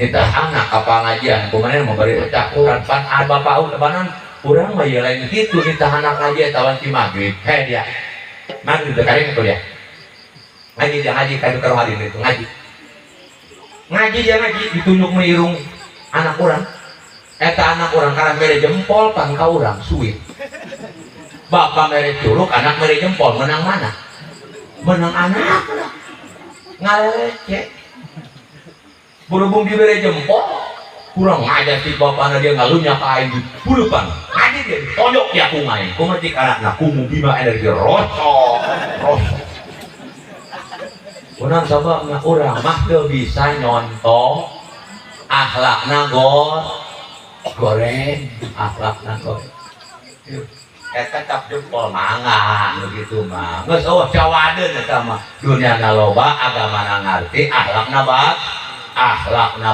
Nitah anak ka pangajian, kumaha mau bari cakuran pan bapak panan urang mah ieu lain kitu. Nitah anak ngaji tawan ti maghrib. Hei, dia maghrib teh kareng kuliah. Ngaji dia, ngaji ka ka hadin itu, ngaji. Ngaji dia, ngaji ditunjuk irung anak urang. Eta anak urang karena mere jempol pan ka urang suit. Bapak mere curug, anak mere jempol, menang mana? Menang anak. Ngalelece. Berhubung diberi jempol, kurang ngajar si bapakna, dia ngalunya ka aing di bulupan. Ngaji dia, tonjok dia ku aing. Kumaha cik anakna? Kumu bima energi rosok, rosok. Kunaon sababna? Urang mah teu bisa nyontoh, akhlakna goreng, akhlakna goreng. Eta cap jempol mangga begitu mah. Geus eueuh cawadeun eta mah. Dunyana loba, agamana ngarti, akhlakna bak, akhlakna.